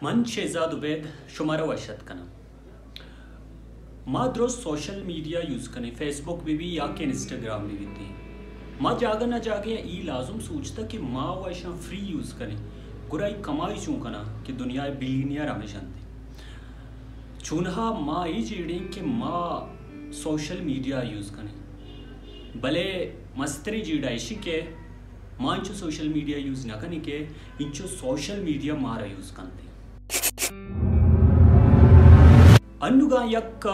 من شہزاد عبید شمارا وش اتک کناں۔ ما درست سوشل میڈیا یوز کنیں، فیس بک بہ بی یا کہ انسٹاگرام بہ بیت۔ ما جاگہ نہ جاگہ ای لازم سوچتا کہ ما و اشاں فری یوز کنیں، گڑا ای کمائی چون کناں کہ دنیا ء بلینئر ہمیش انت۔ چونہا ما ای جیڑیں کہ ما سوشل میڈیا یوز کنیں، بلے مستریں جیڑہ ایشی کہ ما انچو سوشل میڈیا یوز نہ کنیں کہ انچو سوشل میڈیا مارا یوز کنت۔ انوگاں یک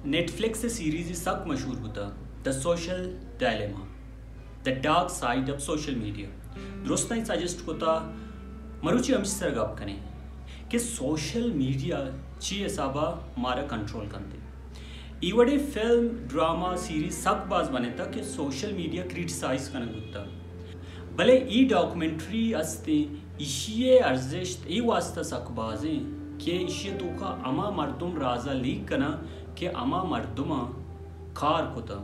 نیٹ فلکس سیریزے سک مشہور بوتا، The Social Dilemma، The Dark Side of Social Media۔ درستاں سجیسٹ کتا، مروچی ہمچی سر گپ کنیں کہ سوشل میڈیا چی حسابا مارا کنٹرول کنتے۔ ای وڑیں فلم، ڈرامہ، سیریز سک باز بنتا کہ سوشل میڈیا کریٹیسائز کنگ بوتا۔ بلے ای ڈاکومنٹری استیں، ایشی ء ارزشت ای واسطہ سک بازیں کہ ایشی ء توکا ہما مردم رازا لیک کناں کہ ہما مردماں کار کتا،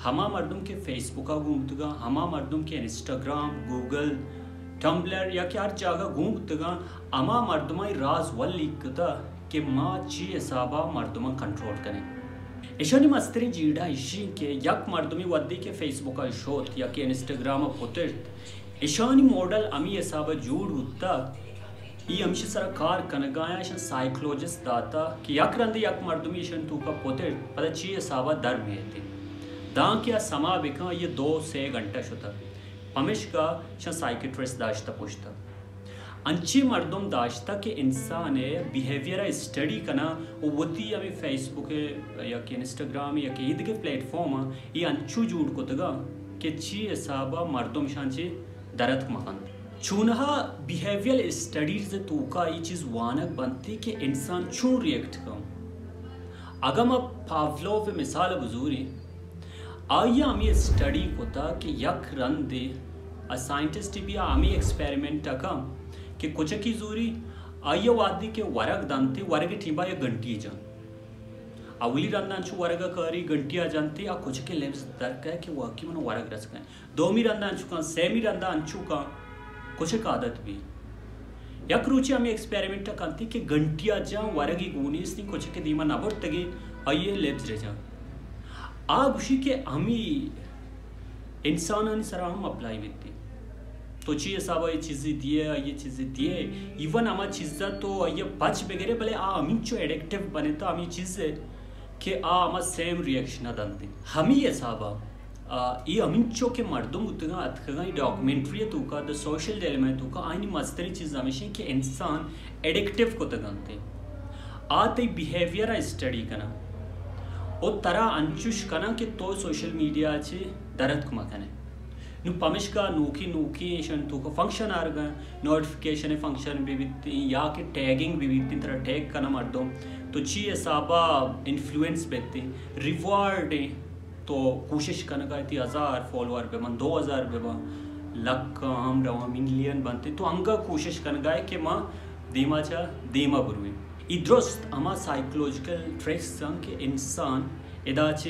ہما مردم کہ فیس بکا گون بوتگاں، ہما مردم کہ انسٹاگرام، گوگل، ٹمبلر یا کہ ہر جاگہ گون بوتگاں، ہما مردماں راز ول لیک کتا کہ ما چی حسابا مردماں کنٹرول کنیں۔ اشانی مستریں جیڑہ ایشی کہ یک مردمی ودی کہ فیس بک ء شوت یا کہ انسٹاگرام ء پترت، اشانی ماڈل ہمی حساب ء جوڑ بوتا، ای ہمشی سرا کار کنگایا، اشان سائیکولوجسٹ داتا کہ یک رندے یک مردمی اشان توکا پترت، پدا چی حساب ء در میتی۔ داں کہ آ سما بکن، آئی دو سے گھنٹہ شتا، پمشکا اشان سائیکیٹرسٹ داشتہ پشتا۔ انچیں مردم داشتہ کہ انسان ء بیہیویئر ء اسٹڈی کناں و وتی ہمے فیس بک ء یا کہ انسٹاگرام ء یا کہ ایدگہ پلیٹ فارم ء اے انچو جوڑ کتگاں کہ چی حساب ء مردم شان چہ درتک مہ کنت۔ چونہا بیہیویئر اسٹڈیز ء توکا اے چیز وانگ بنت کہ انسان چون ریئیکٹ کن۔ اگاں ما پاولوو ء مثال ء بزوریں، آئی ء ہمے اسٹڈی کتا کہ یک رندے ء سائنٹسٹ بیا ہمے ایکسپیریمنٹ ء کن کہ کچکی زوری، آئی ء وہدی کہ ورگ دنت، ورگ ء ٹیمبا یک گھنٹی جن۔ اولی رند انچو ورگ ء کاری، گھنٹی ء جنت، آ کچک ء لبز در کئے کہ واقعی من ورگ رس کن۔ دومی رندا انچو کن، سیمی رندا انچو کن، کچک عادت بی۔ یک روچے ہمے ایکسپیریمنٹ ء کنتی کہ گھنٹی ء جاں ورگی گونی است، کچک ء دیما نہ برتگی، آئی ء لبز رجاں۔ آ گوشی کہ ہمی انسانانی سرا ہم اپلائی بیتی۔ تو چی حسابا اے چیزی دیئے، آئی ء چیزی دیئے، ایون ہما چیزا تو آئی ء پچ بگرے، بلے آ ہمینچو ایڈکٹیو بنتا ہمی چیز ء کہ آ ہما سیم ریئیکشن ء دنت۔ ہمی حسابا آ، اے ہمینچو کہ مردم بوتگاں، اتکگاں، اے ڈاکومنٹری ء توکا، دا سوشل ڈیلیما ء توکا، آئینی مستریں چیز ہمیش انت کہ انسان ایڈکٹیو کتگ انت۔ آ تئی بیہیویئر ء اسٹڈی کناں و ترا انچوش کناں کہ تو سوشل میڈیا ء چہ درتک مہ کن ئے۔ نوں پمشکا نوکیں نوکیں ایشانی توکا فنکشن آرگا، نوٹیفکیشن ء فنکشن بہ بیت یا کہ ٹیگنگ بہ بیت، ترا ٹیگ کناں مردم، تو چی حسابا انفلوئنس بیت، ریوارڈ انت۔ تو کوشش کنگا ئے تئی ہزار فالوور بہ بنت، دو ہزار بہ بنت، لکھ ہم رواں، ملین بنت، تو انگا کوشش کنگا ئے کہ ما دیما چہ دیما برویں۔ ای درست ہما سائیکولوجیکل ٹرکس انت کہ انسان ادا چہ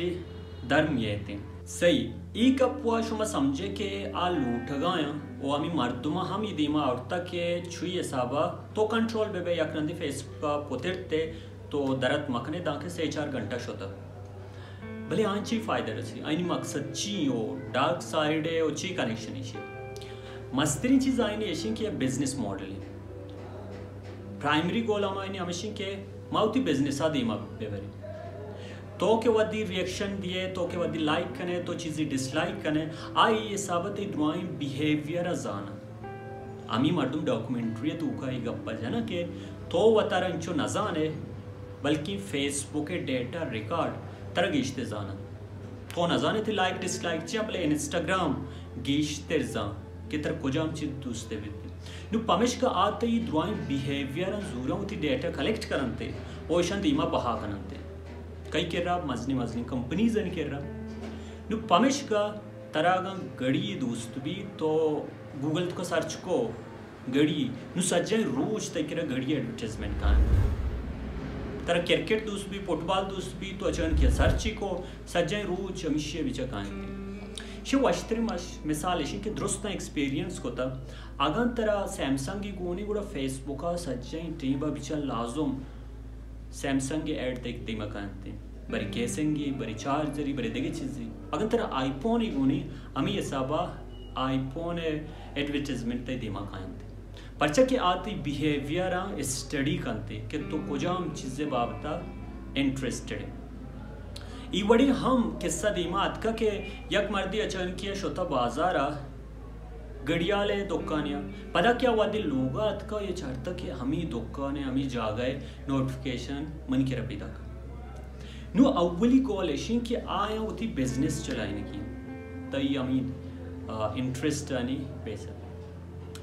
در میئیت۔ صحیح، ای گپا شما سمجھے کہ آ لوٹگایاں و ہمے مردماں ہم ای دیما آورتا کہ چوئی حسابا تو کنٹرول بہ بئے، یک رندے فیس بکا پترت ئے تو درت مکنے، دانکہ سے چار گھنٹہ شتہ۔ بلے آں چی فائدہ رسی؟ آئینی مقصد چی او؟ ڈارک سائیڈ ء او چی کنیکشن ایشی؟ مسترین چیز آئینی ایشی کہ بزنس ماڈل ہے۔ پرائمری گول ہم آئینی ہمیشی کہ ما وتی بزنس آ دیما ببریں۔ تو کہ ودی ریئیکشن دیئے، تو کہ ودی لائک کنے، تو چیزی ڈس لائک کنے، آئی حساب تی درائیں بیہیویئر ء زاناں۔ ہمے مردم ڈاکومنٹری ء توکا اے گپ ء جناں کہ تو وتارا انچو نہ زان ئے، بلکیں فیس بک ء ڈیٹا ریکارڈ ترا گیشتر زاناں۔ تو نہ زان ئے تئی لائک ڈس لائک چی انت، بلے انسٹاگرام گیشتر زان کہ ترا کجام چیز دوست بیت۔ نوں پمیشکا آ تئی درائیں بیہیویئر ء زوراں وتی ڈیٹا کلیکٹ کننت ء ایشاں دیما بہا کننت۔ کئی کرا؟ مزنیں مزنیں کمپنیز آنی کرا۔ نوں پمیشکا ترا اگاں گڑی دوست بیت، تو گوگل توکا سرچ کو گڑی، نوں سجہیں روچ تئی کرا گڑی ایڈورٹائزمنٹ کاینت۔ ترا کرکٹ دوست بیت، فٹبال دوست بیت، تو اچان کہ سرچ کو، سجہیں روچ ہمیشی بچا کاینت۔ شے وشتریں مش-، مثال ایشی کہ درستاں ایکسپیرینس کتا، اگاں ترا سیمسنگ گونی گڑا فیس بک ءَ سجیں ٹیم ءَ بچار لازم سیمسنگ ایڈ تئی دیما کاینت، بری کیسنگی، بری چارجری، بری دگہ چیزی۔ اگاں ترا آئی فون گونی، ہمیں حسابا آئی فون ایڈورٹائزمنٹ تئی دیما کاینت۔ پرچا کہ آ تئی بیہیویئر ءَ اسٹڈی کنت کہ تو کجام چیز ءِ بابت ءَ انٹرسٹڈ ئے۔ ای وڑیں ہم قصہ دیما اتکا کہ یک مردے اچانکی ءَ شتا بازار ءَ گڑیال ءِ دکانے ءَ، پدا کہ آ وہدے لوگ ءَ اتکا، اے چارتا کہ ہمیں دکان ءِ ہمیں جاگہ ءِ نوٹیفکیشن منی کرا پیداک۔ نوں اولی گول ایشیں کہ آیاں وتی بزنس چلائینگی، تئی ہمیں، آ، انٹرسٹ آنی پیسہ۔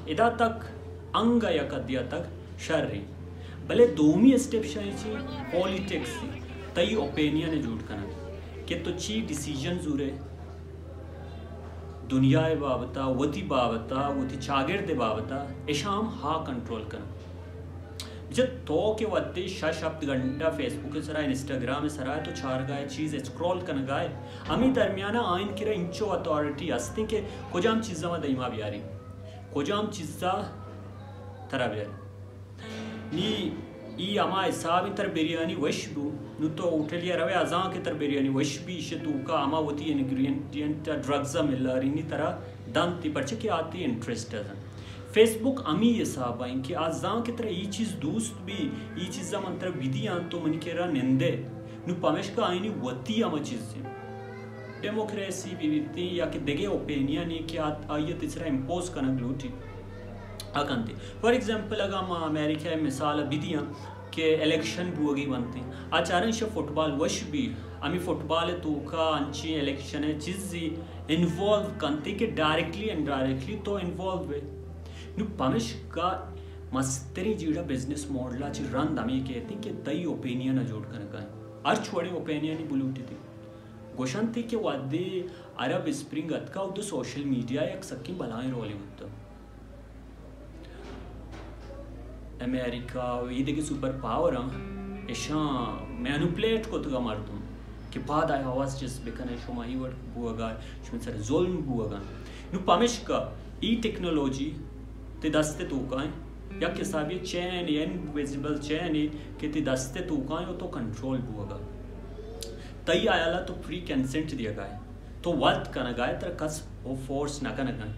ادا تک انگا یک حدے تک شر ایں، بلے دومی اسٹیپ شاہی چی پولیٹکس ایں، تئی اوپینین جوڑ کنگ کہ تو چی ڈیسیژن زورے دنیا ءِ بابت ءَ، وتی بابت ءَ، وتی چاگرد ءِ بابت ءَ، اشاں ہم ہا کنٹرول کنگ۔ بچار تو کہ وھدے شش ہپت گھنٹہ فیس بک ءِ سرا، انسٹاگرام ءِ سرا تو چارگا ئے، چیز اسکرول کنگا ئے، ہمے درمیان ءَ آئین کرا انچو اتھارٹی ہستیں کہ کجام چیزاں ما دیما بیاریں، کجام چیزاں ترا بیاریں۔ نی ای ہما حساب انت تر بریانی وش بو، نو تو ہوٹل یا روے ازاں کہ تر بریانی وش بی، ایشی توکا ہما وتی انگریڈینٹ ڈرگز ملارینی ترا دنتی، پرچہ کہ آتی انٹرسٹ ازاں۔ فیس بک ہمی حساب ءَ انت کہ آ زان کہ ترا ای چیز دوست بی، ای چیزا من ترا بدیاں، تو منی کرا نندے۔ نو پمیشکا آئینی وتی ہما چیز انت۔ ڈیموکریسی بی بیتی یا کہ دگہ اوپینین ای کہ آ، آئی تئی سرا امپوز کنگ لوٹی، آ کنتی۔ فار ایگزامپل، اگاں ما امریکہ ءِ مثال بدیاں، کہ الیکشن بوگی بنت، آ چاریں ایشی فٹبال وش بی، ہمیں فٹبال توکا انچیں الیکشن چیزی انوالو کنت کہ ڈائریکٹلی انڈائریکٹلی تو انوالو بے۔ نو پمشکا مستریں جیڑہ بزنس ماڈل چی رند ہمیں کہتی کہ تئی اوپینین جوڑ کنگا۔ ہر چوڑے اوپینین بلوٹی تھی۔ گوشنتی کہ وہدے عرب اسپرنگ اتکا، ادو سوشل میڈیا یک سکیں بلائیں رولے بوتا۔ امریکہ و ای دگہ سپر پاور آں، اشاں مینوپلیٹ کتگا مردم کہ پاد آئی آواز چست بکنے، شما ای وڑ بوگا، شما سر ظلم بوگا۔ نو پمشکا ای ٹیکنالوجی تی دست توکائیں، یک حسابی چین، انویزیبل چین کہ تی دست توکائیں و تو کنٹرول بوگا۔ تئی آیالا تو فری کنسنٹ دیگا ہے۔ تو وت کنگا ئے، ترا کس فورس نہ کنگا۔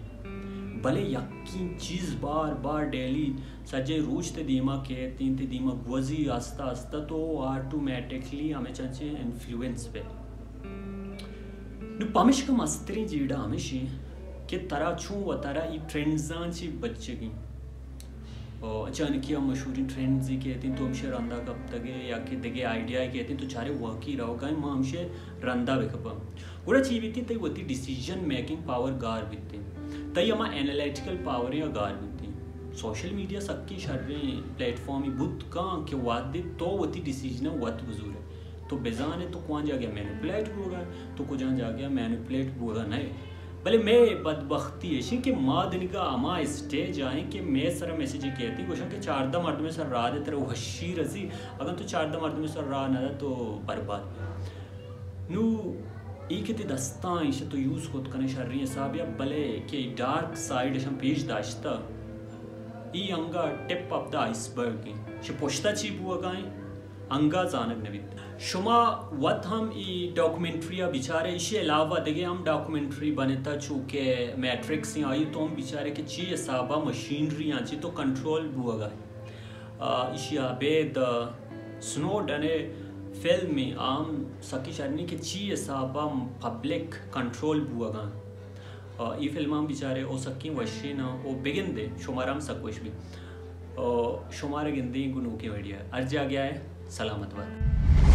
بلے یکیں چیز بار بار ڈیلی سجیں روچ تے دیما کیت، تے دیما گوزی، آستہ آستہ تو آٹومیٹکلی ہمے چنچیں انفلوئنس بے۔ نو پمشکا مستریں جیڑہ ہمیشی کہ ترا چون و ترا ای ٹرینڈزاں چی بچگی۔ او اچانکی ہم مشہوریں ٹرینڈز ای کہتیں تو ہمشہ رندا کپتگے یا کہ دگہ آئیڈیا ای کہتیں تو چارے واقعی روگا ایں، ما ہمشہ رندا بکپاں۔ گڑا چی بیتیں؟ تئی وتی ڈیسیژن میکنگ پاور گار بیتیں، تئی ہما اینالیٹیکل پاور یا گار بیتیں۔ سوشل میڈیا سکیں شریں پلیٹ فارمی بوت کاں کہ وہدے تو وتی ڈیسیژن وت بزورے، تو بزانے تو کواں جاگہ مینیپولیٹ بوگا، تو کجاں جاگہ مینیپولیٹ بوگا نئے۔ بلے مئے بدبختی ایشی کہ ما دنگا ہما اسٹیج آئیں کہ مئے سر میسج کہتی گوشاں کہ چاردہ مردم سر راہ دے ترا وشی رسی، اگاں تو چاردہ مردم سر راہ نہ دے تو برباد بے۔ نو ای کہ تی دستاں ایش تو یوز کت کنے شریں حسابیا، بلے کہ ڈارک سائیڈ اشاں پیش داشتہ، ای انگا ٹپ آف دا آئس برگ ایں، چہ پشتا چی بوگا ایں انگا زانگ نہ بیت۔ شما وت ہم ای ڈاکومنٹری ء بچارے، ایشی علاوہ دگہ ہم ڈاکومنٹری بنتا، چو کہ میٹرکس ایں، آئی تو ہم بچارے کہ چی حسابا مشینری آں چی تو کنٹرول بوگا۔ آ، ایشی ء ابید، آ، سنوڈن ء فلم ء آ ہم سکی شرنی کہ چی حسابا پبلک کنٹرول بوگا۔ آ، ای فلم ہم بچارے او سکیں وشیں آں، او بگندے شمارا ہم سک وش بی۔ آ، شمارا گندیں گوں نوکیں ویڈیو ء۔ ہر جاگہ ء سلامت بات۔